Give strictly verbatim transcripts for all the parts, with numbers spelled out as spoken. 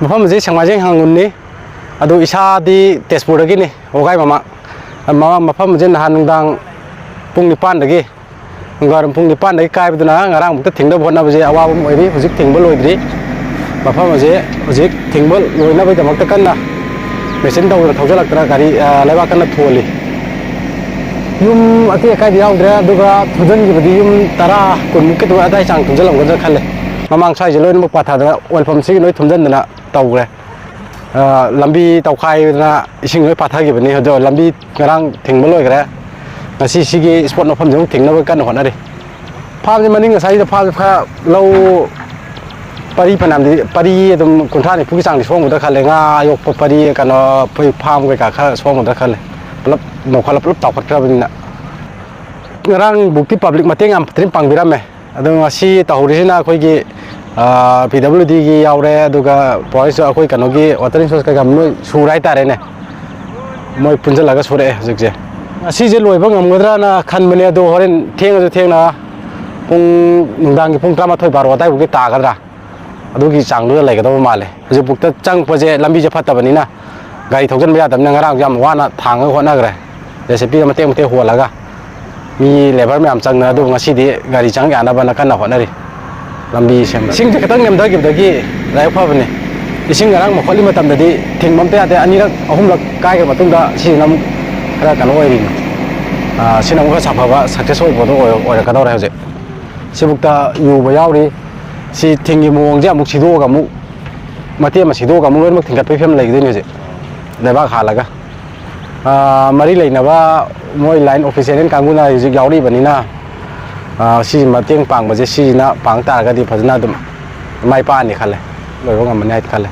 ꯃꯐꯝ ꯑꯁꯤ ꯁꯦꯛꯃꯥꯏꯖꯤꯡ ꯍꯥꯡꯒꯨꯟꯅꯤ꯫ ꯑꯗꯨ ꯏꯁꯥꯗꯤ ꯇꯦꯖꯄꯨꯔꯗꯒꯤꯅꯤ, ꯋꯥꯒꯥꯏ ꯃꯃꯥ꯫ ꯃ-, ꯃꯐꯝ ꯑꯁꯤ ꯅꯍꯥꯟ ꯅꯨꯡꯗꯥꯡ ꯄꯨꯡ ꯅꯤꯄꯥꯟꯗꯒꯤ, ꯅꯨꯡꯗꯥꯡꯋꯥꯏꯔꯝ ꯄꯨꯡ ꯅꯤꯄꯥꯟꯗꯒꯤ ꯀꯥꯏꯕꯗꯨꯅ ꯉꯔꯥꯡꯃꯨꯛꯇ ꯊꯤꯡꯅꯕ ꯍꯣꯠꯅꯕꯁꯦ ꯑꯋꯥꯕ ꯑꯃ ꯑꯣꯏꯔꯤ꯫ ꯍꯧꯖꯤꯛ ꯊꯤꯡꯕ ꯂꯣꯏꯗ꯭ꯔꯤ꯫ ꯃꯐꯝ ꯑꯁꯦ ꯍꯧꯖꯤꯛ ꯊꯤꯡꯕ ꯂꯣꯏꯅꯕꯒꯤꯗꯃꯛꯇ ꯀꯟꯅ ꯃꯦꯆꯤꯟ ꯇꯧꯗꯅ ꯊꯧꯖꯤꯜꯂꯛꯇꯅ ꯒꯥꯔꯤ, ꯑ, ꯂꯩꯕꯥꯛ ꯀꯟꯅ ꯊꯣꯜꯂꯤ꯫ ꯌꯨꯝ ꯑꯇꯦꯛ ꯑꯀꯥꯏꯗꯤ ꯌꯥꯎꯗ꯭ꯔꯦ, ꯑꯗꯨꯒ ꯊꯨꯝꯖꯤꯟꯈꯤꯕꯗꯤ ꯌꯨꯝ ꯇꯔꯥ, ꯀꯨꯟꯃꯨꯛꯀꯤ ꯑꯗꯨꯃꯥꯏ ꯑꯗꯥꯏ ꯆꯥꯡ ꯊꯨꯝꯖꯤꯜꯂꯝꯒꯗ꯭ꯔꯥ ꯈꯜꯂꯦ꯫ ꯃꯃꯥꯡ ꯁ꯭ꯋꯥꯏꯁꯦ ꯂꯣꯏꯅꯃꯛ ꯄꯥꯊꯗꯅ ꯑꯣꯏꯜꯐꯝꯁꯤꯒꯤ ꯂꯣꯏ ꯊꯨꯝꯖꯤꯟꯗꯅ ꯇꯧꯈ꯭ꯔꯦ꯫ ꯑ, ꯂꯝꯕꯤ ꯇꯧꯈꯥꯏꯗꯅ ꯏꯁꯤꯡ ꯂꯣꯏ ꯄꯥꯊꯈꯤꯕꯅꯤ꯫ ꯑꯗꯣ ꯂꯝꯕꯤ ꯉꯔꯥꯡ ꯊꯤꯡꯕ ꯂꯣꯏꯈ꯭ꯔꯦ꯫ ꯉꯁꯤ ꯁꯤꯒꯤ ꯏꯁꯄꯣꯠ ꯃꯐꯝꯁꯦ ꯑꯃꯨꯛ ꯊꯤꯡꯅꯕ ꯀꯟꯅ ꯍꯣꯠꯅꯔꯤ꯫ ꯐꯥꯝꯁꯦ ꯃꯅꯤꯡ ꯉꯁꯥꯏꯗ ꯐꯥꯝꯁꯦ ꯈꯔ ꯂꯧ ꯄꯔꯤ ꯐꯅꯌꯥꯝꯗꯤ, ꯄꯔꯤ ꯑꯗꯨꯝ ꯀꯨꯟꯊ꯭ꯔꯥ ꯅꯤꯐꯨꯒꯤ ꯆꯥꯡꯗꯤ ꯁꯣꯡꯒꯗ꯭ꯔꯥ ꯈꯜꯂꯦ꯫ ꯉꯥ ꯌꯣꯛꯄ ꯄꯔꯤ, ꯀꯩꯅꯣ, ꯑꯩꯈꯣꯏ ꯐꯥꯝ ꯀꯩꯀꯥ ꯈꯔ ꯁꯣꯡꯒꯗ꯭ꯔꯥ ꯈꯜꯂꯦ꯫ ꯄꯨꯂꯞ ꯅꯣꯡꯈꯠꯂ ꯄꯨꯂꯞ ꯆꯥꯎꯈꯠꯈ꯭ꯔꯕꯅꯤꯅ꯫ ꯉꯔꯥꯡꯕꯨꯛꯇꯤ ꯄꯕ꯭ꯂꯤꯛ ꯃꯇꯦꯡ ꯌꯥꯝ ꯐꯖꯅ ꯄꯥꯡꯕꯤꯔꯝꯃꯦ꯫ ꯑꯗꯣ ꯉꯁꯤ ꯇꯧꯍꯧꯔꯤꯁꯤꯅ ꯑꯩꯈꯣꯏꯒꯤ, ꯑ, ꯄꯤ ꯗꯕ꯭ꯂꯤꯎ ꯗꯤꯒꯤ ꯌꯥꯎꯔꯦ, ꯑꯗꯨꯒ ꯐꯣꯔꯦꯁ, ꯑꯩꯈꯣꯏ ꯀꯩꯅꯣꯒꯤ ꯋꯥꯇꯔ ꯔꯤꯁꯣꯔꯁ ꯀꯩꯀꯥ ꯂꯣꯏ ꯁꯨꯔꯦ ꯍꯥꯏꯇꯥꯔꯦꯅꯦ꯫ ꯃꯣꯏ ꯄꯨꯟꯁꯤꯜꯂꯒ ꯁꯨꯔꯛꯑꯦ ꯍꯧꯖꯤꯛꯁꯦ꯫ ꯉꯁꯤꯁꯦ ꯂꯣꯏꯕ ꯉꯝꯒꯗ꯭ꯔꯅ ꯈꯟꯕꯅꯦ, ꯑꯗꯣ ꯍꯣꯔꯦꯟ ꯊꯦꯡꯉꯁꯨ ꯊꯦꯡꯅ ꯄꯨꯡ, ꯅꯨꯡꯗꯥꯡꯒꯤ ꯄꯨꯡ ꯇꯔꯥꯃꯥꯊꯣꯏ ꯕꯥꯔꯣ ꯑꯗꯥꯏꯐꯥꯎꯒꯤ ꯇꯥꯒꯗ꯭ꯔꯥ? ꯑꯗꯨꯒꯤ ꯆꯥꯡꯗꯨꯗ ꯂꯩꯒꯗꯕ ꯃꯥꯜꯂꯦ꯫ ꯍꯧꯖꯤꯛꯐꯥꯎꯗ ꯆꯪꯉꯛꯄꯁꯦ ꯂꯝꯕꯤꯁꯦ ꯐꯠꯇꯕꯅꯤꯅ ꯒꯥꯔꯤ ꯊꯧꯖꯤꯟꯕ ꯌꯥꯗꯕꯅꯤꯅ ꯉꯔꯥꯡꯁꯨ ꯌꯥꯝ ꯋꯥꯅ ꯊꯥꯡꯉꯒ ꯍꯣꯠꯅꯈ꯭ꯔꯦ꯫ ꯖꯦ ꯁꯤ ꯄꯤꯒ ꯃꯇꯦꯛ ꯃꯇꯦꯛ ꯍꯣꯜꯂꯒ ꯃꯤ ꯂꯦꯕꯔ ꯃꯌꯥꯝ ꯆꯪꯗꯅ, ꯑꯗꯨꯕꯨ ꯉꯁꯤꯗꯤ ꯒꯥꯔꯤ ꯆꯪꯉꯛ ꯌꯥꯅꯕꯅ ꯀꯟꯅ ꯍꯣꯠꯅꯔꯤ꯫ ꯂꯝꯕꯤ ꯁꯦꯝꯕ꯫ ꯏꯁꯤꯡꯁꯦ ꯈꯤꯇꯪ ꯅꯦꯝꯊꯈꯤꯕꯗꯒꯤ ꯂꯥꯏꯕꯛ ꯐꯕꯅꯦ꯫ ꯏꯁꯤꯡ ꯉꯔꯥꯡ ꯃꯈꯣꯠꯂꯤ ꯃꯇꯝꯗꯗꯤ ꯊꯤꯡꯕ ꯑꯝꯇ ꯌꯥꯗꯦ꯫ ꯑꯅꯤꯔꯛ, ꯑꯍꯨꯝꯂꯛ ꯀꯥꯏꯈ꯭ꯔ ꯃꯇꯨꯡꯗ ꯁꯤꯁꯤꯅ ꯑꯃꯨꯛ ꯈꯔ ꯀꯩꯅꯣ ꯑꯣꯏꯔꯤꯅꯤ꯫ ꯑꯥ, ꯁꯤꯅ ꯑꯃꯨꯛ ꯈꯔ ꯁꯥꯐꯕ, ꯁꯛꯁꯦꯁ ꯑꯣꯏꯕꯗꯣ ꯑꯣꯏꯔ-, ꯑꯣꯏꯔꯛꯀꯗꯧꯔꯦ ꯍꯧꯖꯤꯛ꯫ ꯁꯤꯕꯨꯛꯇ ꯌꯨꯕ ꯌꯥꯎꯔꯤ꯫ ꯁꯤ ꯊꯤꯡꯒꯤ ꯃꯑꯣꯡꯁꯦ ꯑꯃꯨꯛ ꯁꯤꯗꯣꯛꯑꯒ ꯑꯃꯨꯛ, ꯃꯇꯦꯛ ꯑꯃ ꯁꯤꯗꯣꯛꯑꯒ ꯑꯃꯨꯛ ꯂꯣꯏꯅꯃꯛ ꯊꯤꯡꯒꯠꯄꯒꯤ ꯐꯤꯕꯝ ꯂꯩꯒꯗꯣꯏꯅꯤ ꯍꯧꯖꯤꯛ, ꯂꯩꯕꯥꯛ ꯍꯥꯜꯂꯒ꯫ ꯑꯥ, ꯃꯔꯤ ꯂꯩꯅꯕ ꯃꯣꯏ ꯂꯥꯏꯟ ꯑꯣꯐꯤꯁꯤꯌꯦꯜ ꯀꯥꯡꯕꯨꯅ ꯍꯧꯖꯤꯛ ꯌꯥꯎꯔꯤꯕꯅꯤꯅ, ꯑꯥ, ꯁꯤꯒꯤ ꯃꯇꯦꯡ ꯄꯥꯡꯕꯁꯦ, ꯁꯤꯁꯤꯅ ꯄꯥꯡ ꯇꯥꯔꯒꯗꯤ ꯐꯖꯅ ꯑꯗꯨꯝ ꯃꯥꯏ ꯄꯥꯛꯑꯅꯤ ꯈꯜꯂꯦ, ꯂꯣꯏꯕ ꯉꯝꯃꯅꯤ ꯍꯥꯏꯅ ꯈꯜꯂꯦ꯫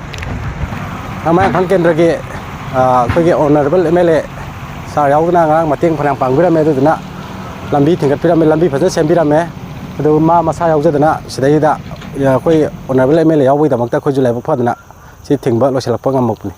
ꯃꯌꯥꯡꯐꯥꯟ ꯀꯦꯟꯗ꯭ꯔꯒꯤ, ꯑꯥ, ꯑꯩꯈꯣꯏꯒꯤ ꯑꯣꯅꯔꯦꯕꯜ ꯑꯦꯝ ꯑꯦꯜ ꯑꯦ ꯁꯥꯔ ꯌꯥꯎꯗꯅ ꯉꯔꯥꯡ ꯃꯇꯦꯡ ꯐꯅꯌꯥꯝ ꯄꯥꯡꯕꯤꯔꯝꯃꯦ, ꯑꯗꯨꯗꯨꯅ ꯂꯝꯕꯤ ꯊꯤꯡꯒꯠꯄꯤꯔꯝꯃꯦ, ꯂꯝꯕꯤ ꯐꯖꯅ ꯁꯦꯝꯕꯤꯔꯝꯃꯦ꯫ ꯑꯗꯨ ꯃꯥ ꯃꯁꯥ ꯌꯥꯎꯖꯗꯅ ꯁꯤꯗꯩꯗ ꯑꯩꯈꯣꯏ ꯑꯣꯅꯔꯦꯕꯜ ꯑꯦꯝ ꯑꯦꯜ ꯑꯦ ꯌꯥꯎꯕꯒꯤꯗꯃꯛꯇ ꯑꯩꯈꯣꯏꯁꯨ ꯂꯥꯏꯕꯛ ꯐꯗꯅ ꯁꯤ ꯊꯤꯡꯕ ꯂꯣꯏꯁꯤꯜꯂꯛꯄ ꯉꯝꯃꯛꯄꯅꯤ꯫